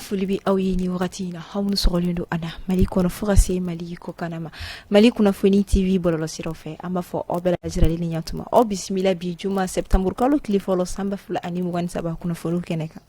foli bɛ aw ye ni wagati in na, aw minnu sɔgɔlen don an na Mali kɔnɔ fo ka se Mali kɔkanna ma, Mali kunnafoni TV bɔlɔlɔsiraw fɛ. An b'a fɔ aw bɛɛ lajɛlen ni ɲantuma, aw bisimila bi juma septembre kalo tile fɔlɔ san 2023 kunnafoni kɛnɛ kan.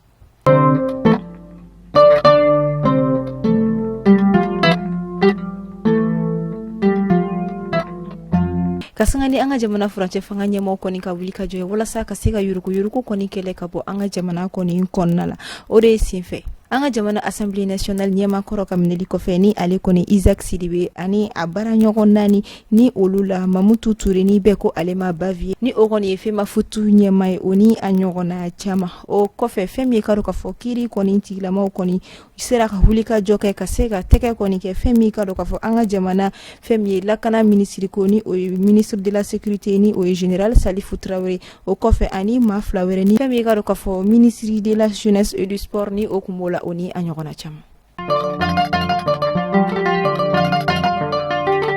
Ka sanga ni an ka jamana furancɛ fanga ɲɛmɔgɔ kɔni ka wuli ka jɔ ye walasa ka se ka yuruguyurugu kɔni kɛlɛ ka bɔ an ka jamana kɔni kɔnɔna la, o de ye senfɛ an ka jamana Assemblée nationale ɲɛmaa kɔrɔ ka minɛli kɔfɛ, ni ale kɔni Isaac Sidibe ani a baaraɲɔgɔn naani, ni olu la Mamutu Ture, ni bɛɛ ko ale ma Bavieux, ni o kɔni ye FEMAFOOT ɲɛmaa ye, o ni a ɲɔgɔnna caman. O kɔfɛ, fɛn min ye ka dɔn k'a fɔ kiiri kɔni tigilamaw kɔni sera ka wuli ka jɔ kɛ ka se ka tɛgɛ kɔni kɛ fɛn min ka dɔn k'a fɔ an ka jamana fɛn min ye lakana minisiri ko, ni o ye ministre de la sécurité, ni o ye général Salifu Tarawele. O kɔfɛ, ani maa fila wɛrɛ, ni fɛn min ka dɔn k'a fɔ ministre de la jeunesse et du sport, ni o tun b'o la, o ni a ɲɔgɔnna caman.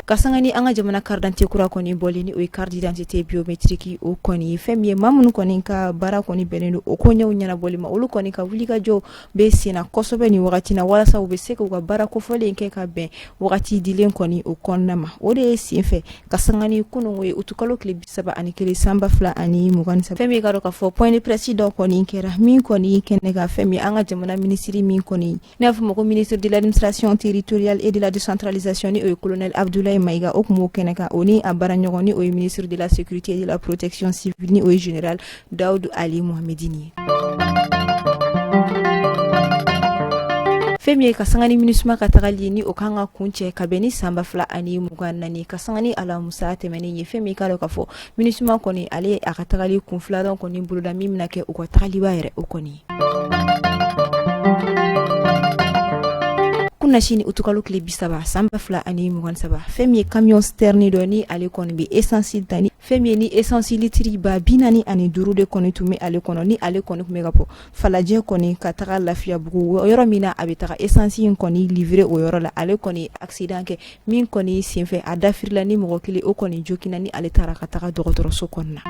Ka sanga ni an ka jamana carte d'identité kura kɔni bɔlen, ni o ye carte d'identité biométrique, o kɔni ye fɛn min ye maa minnu kɔni ka baara kɔni bɛnnen don o koɲɛw ɲɛnabɔli ma, olu kɔni ka wulikajɔ bɛ senna kosɛbɛ nin wagati na, walasa u bɛ se k'u ka baara kofɔlen kɛ ka bɛn wagati dilen kɔni o kɔnɔna ma. O de ye senfɛ, ka sanga ni kununko ye, utukalo tile 31 san 2023, fɛn min ka dɔn k'a fɔ point de presse dɔ kɔni kɛra min kɔni kɛnɛ kan, fɛn min an ka jamana minisiri min kɔni n'a fɔ ma ko ministre de l'administration territoriale et de la décentralisation, ni o ye colonel Abdoulaye Maïga, o tun b'o kɛnɛ kan, o ni a baaraɲɔgɔn, ni o ye ministre de la sécurité et de la protection civile, ni o ye général Daoud Ali Mohamedine ye. Fɛn min ye ka sanga ni MINUSMA ka tagali, ni o kan ka kuncɛ ka bɛn ni san 2024, ka sanga ni alamusa tɛmɛnen ye, fɛn min ka dɔn k'a fɔ MINUSMA kɔni ale a ka tagali kun filanan kɔni boloda, min bɛna kɛ u ka tagaliba yɛrɛ o kɔni. Kunasini utukalo tile 30 san 2023, fɛn min ye camion citerne dɔ, ni ale kɔni bɛ essence ta, ni fɛn min ye ni essence litiri 45 de kɔni tun bɛ ale kɔnɔ, ni ale kɔni tun bɛ ka bɔ Falajɛ kɔni ka taga Lafiyabugu, yɔrɔ min na a bɛ taga essence in kɔni livrer o yɔrɔ la, ale kɔni accident kɛ min kɔni senfɛ a dafirila, ni mɔgɔ kelen o kɔni joginna, ni ale taara ka taga dɔgɔtɔrɔso kɔnɔna.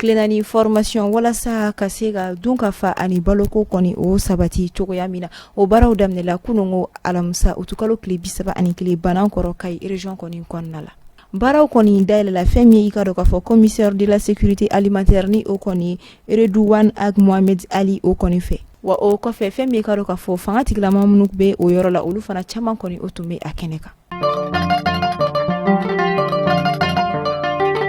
Tile naani formation walasa ka se ka dun ka fa ani baloko kɔni o sabati cogoya min na, o baaraw daminɛla kununko alamisa utukalo tile 31 Banankɔrɔ, Kayi région kɔni kɔnɔna la. Baaraw kɔni dayɛlɛla fɛn min ye i ka dɔn k'a fɔ commissaire de la sécurité alimentaire, ni o kɔni Redouane Ag Mohamed Ali o kɔni fɛ. Wa o kɔfɛ, fɛn min i ka dɔn k'a fɔ fanga tigilama minnu bɛ o yɔrɔ la, olu fana caman kɔni o tun bɛ a kɛnɛ kan.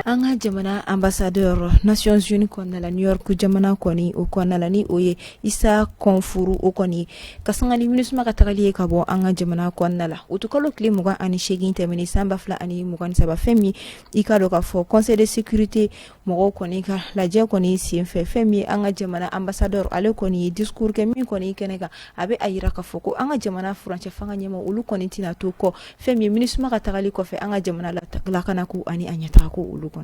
An ka jamana ambassadeur Nations Unies kɔnɔna la, New York jamana kɔni o kɔnɔna la, ni o ye Isa Kɔnfuru, o kɔni ka sanga ni MINUSMA ka tagali ye ka bɔ an ka jamana kɔnɔna la utukalo tile 28 tɛmɛnen san 2023, fɛn min i ka dɔn k'a fɔ Conseil de sécurité mɔgɔw kɔni ka lajɛ kɔni senfɛ, fɛn min an ka jamana ambassadeur ale kɔni ye discours kɛ min kɔni kɛnɛ kan, a bɛ a yira k'a fɔ ko an ka jamana furancɛ fanga ɲɛmaa olu kɔni tɛna to kɔ fɛn min MINUSMA ka tagali kɔfɛ an ka jamana lakanako ani a ɲɛtagako olu kɔnɔna.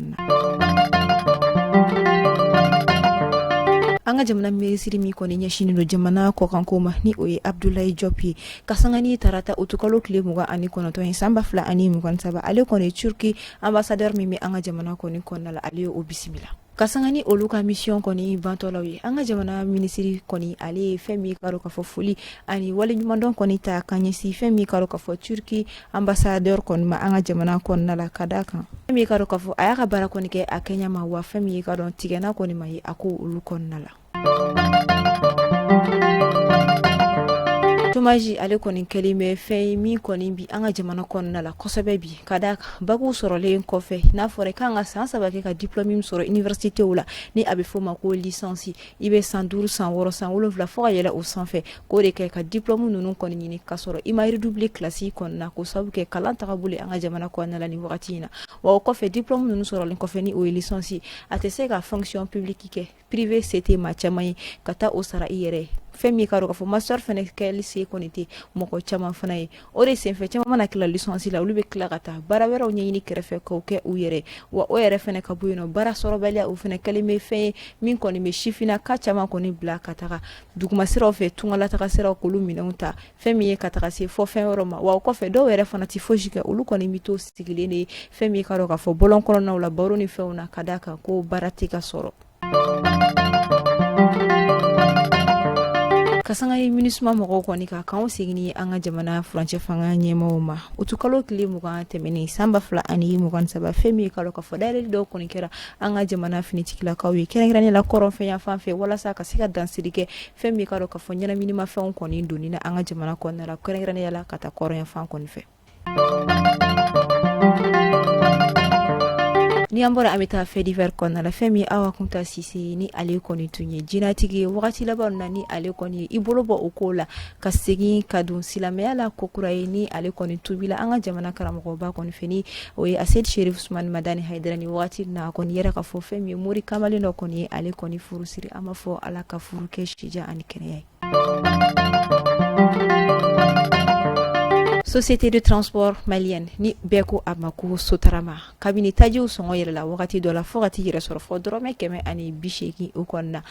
An ka jamana minisiri min kɔni ɲɛsinnen don jamana kɔkanko ma, ni o ye Abdoulaye Diop ye, ka sanga ni tarata utukalo tile 29 ye san 2023, ale kɔni Turquie ambassadeur min bɛ an ka jamana kɔni kɔnɔna la, ale ye o bisimila. Ka sanga ni olu ka mission kɔni bantɔlaw ye, an ka jamana minisiri kɔni ale ye fɛn min ka dɔn k'a fɔ foli ani waleɲumandɔn kɔni ta ka ɲɛsin fɛn min ka dɔn k'a fɔ Turquie ambassadeur kɔni ma an ka jamana kɔnɔna la, ka d'a kan fɛn min ka dɔn k'a fɔ a y'a ka baara kɔni kɛ a kɛɲɛ ma, wa fɛn min ka dɔn tigɛna kɔni ma ye a ko olu kɔnɔna la. Chômage ale kɔni kɛlen bɛ fɛn ye min kɔni bi an ka jamana kɔnɔna la kosɛbɛ bi, ka d'a kan bac sɔrɔlen kɔfɛ, n'a fɔra i kan ka san 3 kɛ ka diplôme min sɔrɔ universitéw la, ni a bɛ f'o ma ko licence, i bɛ san 5, san 6, san 7 fo ka yɛlɛ o sanfɛ k'o de kɛ ka diplôme ninnu kɔni ɲini, ka sɔrɔ i ma redoubler classe kɔnɔna, k'o sababu kɛ kalan tagabolo an ka jamana kɔnɔna la nin wagati in na. Wa o kɔfɛ, diplôme ninnu sɔrɔlen kɔfɛ, ni o ye licence, a tɛ se ka fonction publique kɛ, privé se tɛ maa caman ye ka taa o sara i yɛrɛ ye. Fɛn min ka dɔn k'a fɔ master fana kɛli se kɔni tɛ mɔgɔ caman fana ye. O de senfɛ caman mana tila licence la, olu bɛ tila ka taa baara wɛrɛw ɲɛɲini kɛrɛfɛ k'o kɛ u yɛrɛ. Wa o yɛrɛ fana ka bɔ yen nɔ, baara sɔrɔbaliya o fana kɛlen bɛ fɛn ye min kɔni bɛ sifinnaka caman kɔni bila ka taga duguma siraw fɛ, tungalataga siraw, k'olu minɛnw ta, fɛn min ye ka taga se fɔ fɛn wɛrɛ ma. Wa o kɔfɛ, dɔw yɛrɛ fana tɛ fosi kɛ, olu kɔni bɛ to sigilen de ye fɛn min ka dɔn k'a fɔ bɔlɔn kɔnɔnaw la, baro ni fɛnw na, ka d'a kan ko baara tɛ ka sɔrɔ. Ka sanga ye MINUSMA mɔgɔw kɔni ka k'anw segin ni an ka jamana furancɛ fanga ɲɛmaaw ma utukalo tile 20 tɛmɛnen san 2023, fɛn min ye k'a dɔn k'a fɔ dayɛlɛli dɔw kɔni kɛra an ka jamana finitigilakaw ye, kɛrɛnkɛrɛnnenya la kɔrɔnfɛ fan fɛ, walasa ka se ka dansigi kɛ fɛn min k'a dɔn k'a fɔ ɲɛnaminimafɛnw kɔni donni na an ka jamana kɔnɔna la, kɛrɛnkɛrɛnnenya la ka taa kɔrɔn fan kɔni fɛ. Ni an bɔra, an bɛ taa fait divers kɔnɔna la. Fɛn min Awa Kunta Sise, ni ale kɔni tun ye jinɛtigi ye wagati laban na, ni ale kɔni ye i bolo bɔ o ko la ka segin ka don silamɛya la kokura ye, ni ale kɔni tubila an ka jamana karamɔgɔba kɔni fɛ, ni o ye Aseyidi Serif Usumani Madani Hayidara. Ni wagati na a kɔni yɛrɛ ka fɔ fɛn min ye mori kamalen dɔ kɔni ye ale kɔni furu siri. An b'a fɔ Ala ka furu kɛ sijan ani kɛnɛya ye. Société de transport malienne, ni bɛɛ ko a ma ko Sotrama, kabini tajiw sɔngɔ yɛlɛla wagati dɔ la fo ka t'i yɛrɛ sɔrɔ fɔ dɔrɔmɛ 180 o kɔnɔna na,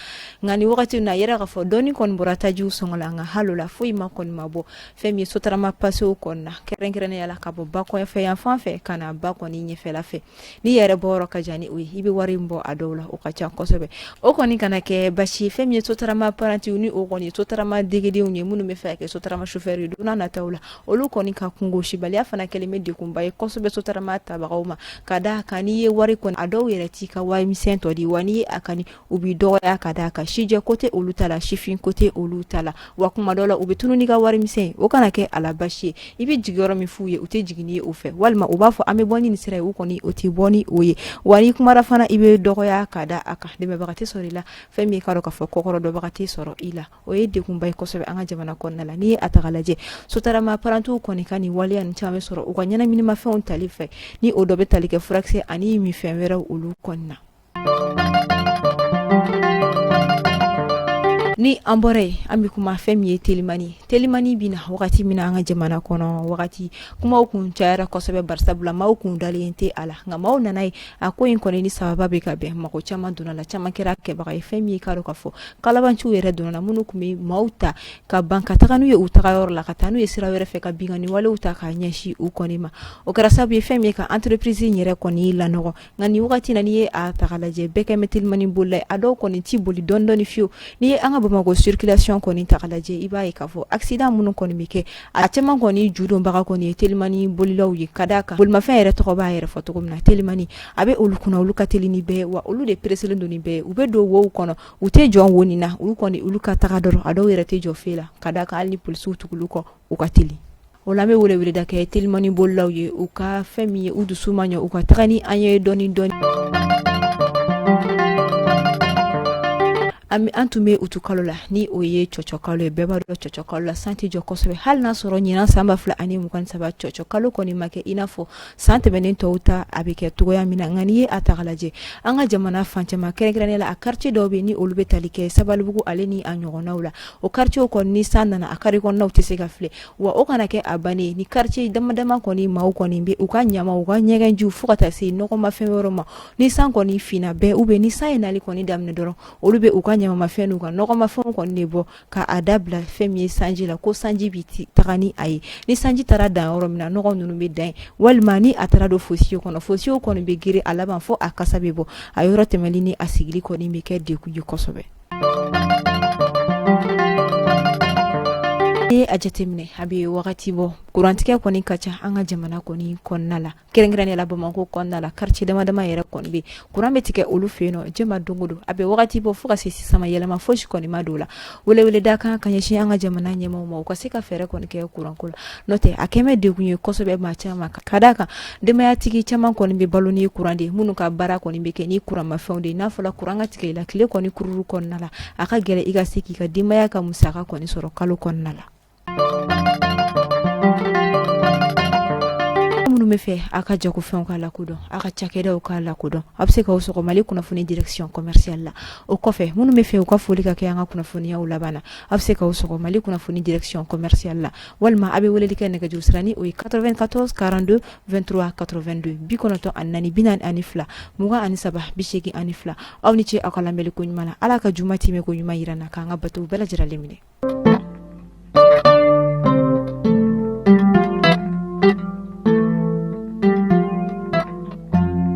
nka ni wagati na yɛrɛ k'a fɔ dɔɔni kɔni bɔra tajiw sɔngɔ la, nka hali o la foyi ma kɔni ma bɔ fɛn min ye Sotrama pasew kɔnɔna na, kɛrɛnkɛrɛnnenya la ka bɔ ba kɔfɛ yan fan fɛ ka na ba kɔni ɲɛfɛla fɛ. N'i yɛrɛ bɔyɔrɔ ka jan ni o ye, i bɛ wari in bɔ a dɔw la, o ka ca kosɛbɛ. O kɔni kana kɛ basi ye. Fɛn min ye Sotrama apprentiw, ni o kɔni ye Sotrama degedenw ye, minnu bɛ fɛ ka kɛ Sotrama chauffeur ye don n'a nataw la, olu kɔni ka kungosibaliya fana kɛlen bɛ degunba ye kosɛbɛ Sotrama tabagaw ma, ka d'a kan n'i ye wari kɔni, a dɔw yɛrɛ t'i ka warimisɛn tɔ di wa. N'i ye a kani, u b'i dɔgɔya, ka d'a kan sijɛ ko tɛ olu ta la, sifin ko tɛ olu ta la, wa kuma dɔw la u bɛ tunun n'i ka warimisɛn. O kana kɛ a la basi ye. I bɛ jigin yɔrɔ min f'u ye, u tɛ jigin n'i ye o fɛ, walima u b'a fɔ an bɛ bɔ ni nin sira ye, u kɔni o tɛ bɔ ni o ye. Wa n'i kumara fana, i bɛ dɔgɔya, ka da a kan dɛmɛbaga tɛ sɔrɔ i la, fɛn min k'a dɔn k'a fɔ kɔkɔrɔdɔbaga tɛ sɔrɔ i la. O ye degunba ye kosɛbɛ an ka jamana kɔnɔna la. N'i ye a ta k'a lajɛ, Sotrama apprentiw kɔni ka nin waleya nin caman bɛ sɔrɔ u ka ɲɛnaminimafɛnw tali fɛ, ni o dɔ bɛ tali kɛ furakisɛ ani minfɛn wɛrɛw olu kɔni na. Ni an bɔra yen, an bɛ kuma fɛn min ye telimani. Telimani bɛ na wagati min na an ka jamana kɔnɔ, wagati kumaw kun cayara kosɛbɛ, barisabula maaw kun dalen tɛ a la, nka maaw nana ye a ko in kɔni ni sababa bɛ ka bɛn. Mɔgɔ caman donna la, caman kɛra kɛbaga ye. Fɛn min ye k'a dɔn k'a fɔ kalabanciw yɛrɛ donna la, minnu tun bɛ maaw ta ka ban ka taga n'u ye u tagayɔrɔ la, ka taa n'u ye sira wɛrɛ fɛ, ka binkanni walew ta k'a ɲɛsin u kɔni ma. O kɛra sababu ye fɛn min ye ka entreprise in yɛrɛ kɔni lanɔgɔ. Nka nin wagati na, n'i ye a ta k'a lajɛ, bɛɛ kɛ bɛ telimani bolila ye. A dɔw kɔni tɛ boli dɔɔni dɔɔni fiyewu. N'i ye an ka Bamakɔ circulation kɔni ta k'a lajɛ, i b'a ye k'a fɔ accident minnu kɔni bɛ kɛ, a caman kɔni judonbaga kɔni ye telimani bolilaw ye, ka d'a kan bolimafɛn yɛrɛ tɔgɔ b'a yɛrɛ fɔ cogo min na, telimani a bɛ olu kunna, olu ka teli ni bɛɛ, wa olu de pereselen don ni bɛɛ ye. U bɛ don wow kɔnɔ, u tɛ jɔ wo nin na, olu kɔni olu ka taga dɔrɔn. A dɔw yɛrɛ tɛ jɔ feu la, ka d'a kan hali ni polisiw tugul'u kɔ, u ka teli. O la an bɛ weleweleda kɛ telimani bolilaw ye, u ka fɛn min ye u dusu ma ɲɛ, u ka taga ni an ye dɔɔni dɔɔni. An tun bɛ utukalo la, ni o ye cɔcɔ kalo ye. Bɛɛ b'a dɔn cɔcɔ kalo la san tɛ jɔ kosɛbɛ, hali n'a sɔrɔ ɲinan san 2023 cɔcɔ kalo kɔni ma kɛ i n'a fɔ san tɛmɛnen tɔw ta a bɛ kɛ cogoya min na. Nka n'i ye a ta k'a lajɛ, an ka jamana fan caman, kɛrɛnkɛrɛnnenya la a quartier dɔw bɛ, ni olu bɛ tali kɛ Sabalibugu ale ni a ɲɔgɔnnaw la, o quartier kɔni, ni san nana, a carré kɔnɔnaw tɛ se ka filɛ. Wa o kana kɛ a bannen, ni quartier dama dama kɔni maaw kɔni bɛ u ka ɲama, u ka ɲɛgɛnjiw, fo ka taa se nɔgɔmafɛn wɛrɛ ma. Ni san kɔni finna bɛɛ, ou bien ni san ye nali kɔni daminɛ dɔrɔn, olu bɛ u ka ɲamamafɛn n'u ka nɔgɔmafɛnw kɔni de bɔ ka a dabila fɛn min ye sanji la, ko sanji bɛ taga ni a ye. Ni sanji taara dan yɔrɔ min na, nɔgɔ ninnu bɛ dan, walima ni a taara don fossé kɔnɔ, fossé kɔni bɛ geren a laban fo a kasa bɛ bɔ. A yɔrɔ tɛmɛli ni a sigili kɔni bɛ kɛ degun ye kosɛbɛ. N'i ye a jateminɛ, a bɛ wagati bɔ, kurantigɛ kɔni ka ca an ka jamana kɔni kɔnɔna la, kɛrɛnkɛrɛnnenya la Bamakɔ kɔnɔna la. Quartier dama dama yɛrɛ kɔni bɛ, kuran bɛ tigɛ olu fɛ yen nɔ jɛma don o don. A bɛ wagati bɔ, fo ka se sisan ma, yɛlɛma fosi kɔni ma don o la. Weleweleda kan ka ɲɛsin an ka jamana ɲɛmaaw ma, u ka se ka fɛɛrɛ kɔni kɛ kuranko la, n'o tɛ a kɛmɛ degun ye kosɛbɛ maa caman kan, ka d'a kan denbayatigi caman kɔni bɛ balo ni kuran de ye, minnu ka baara kɔni bɛ kɛ ni kuranmafɛnw de ye. N'a fɔra kuran ka tigɛ i la tile kɔni kururu kɔnɔna la, a ka gɛlɛn i ka se k'i ka denbaya ka musaka kɔni sɔrɔ kalo kɔnɔna la. Minnu bɛ fɛ a ka jagofɛnw ka lakodɔn, a ka cakɛdaw ka lakodɔn, a bɛ se k'aw sɔgɔ Mali kunnafoni direction commerciale la. O kɔfɛ, minnu bɛ fɛ u ka foli ka kɛ an ka kunnafoniyaw laban na, a bɛ se k'aw sɔgɔ Mali kunnafoni direction commerciale la, walima a bɛ weleli kɛ nɛgɛjuru sira, ni o ye 94 42 23 82, 94 42 23 82. Aw ni ce aw ka lamɛnli ko ɲuman na. Ala ka juma timɛ ko ɲuman jira na, k'an ka bato bɛɛ lajɛlen minɛ.